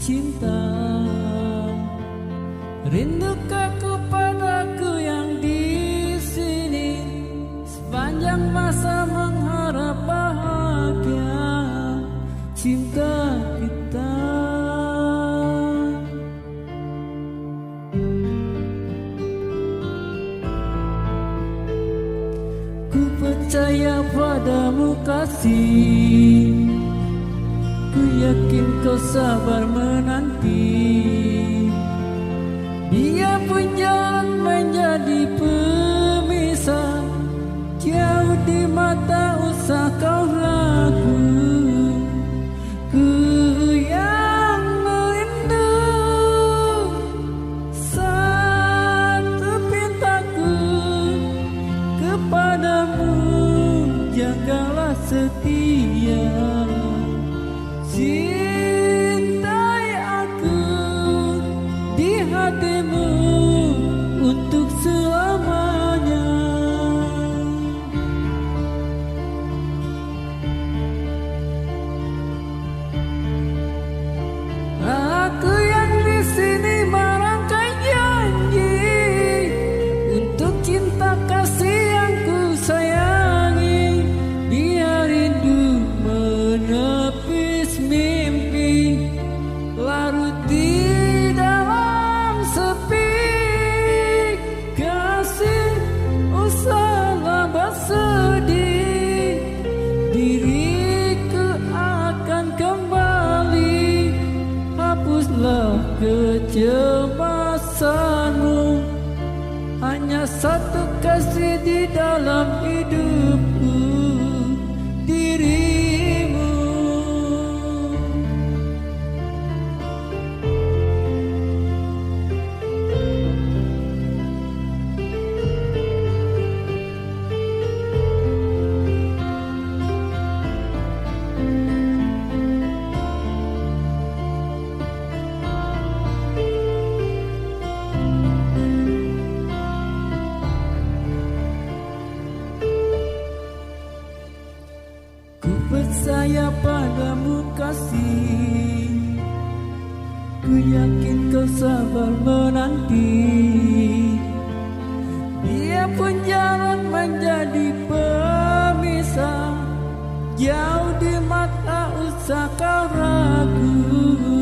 cinta. Rindukah ku padaku yang di sini, sepanjang masa mengharap bahagia cinta kita. Ku percaya padamu kasih, ku yakin kau sabar menanti. Dia pun jangan menjadi pemisah, jauh di mata usah kau ragu. Ku yang merindu, satu pintaku kepadamu, jagalah setia. Cintai aku di hatimu untuk selamanya. Aku yang di sini merangkai janji untuk cinta kasih yang ku sayangi. Biar rindu menepis mimpi, larut di dalam sepi. Kasih usahlah bersedih, diriku akan kembali. Hapuslah kecemasanmu, hanya satu kasih di dalam hidupku, dirimu. Ku percaya padamu kasih, ku yakin kau sabar menanti. Dia pun jalan menjadi pemisah, jauh di mata usah kau ragu.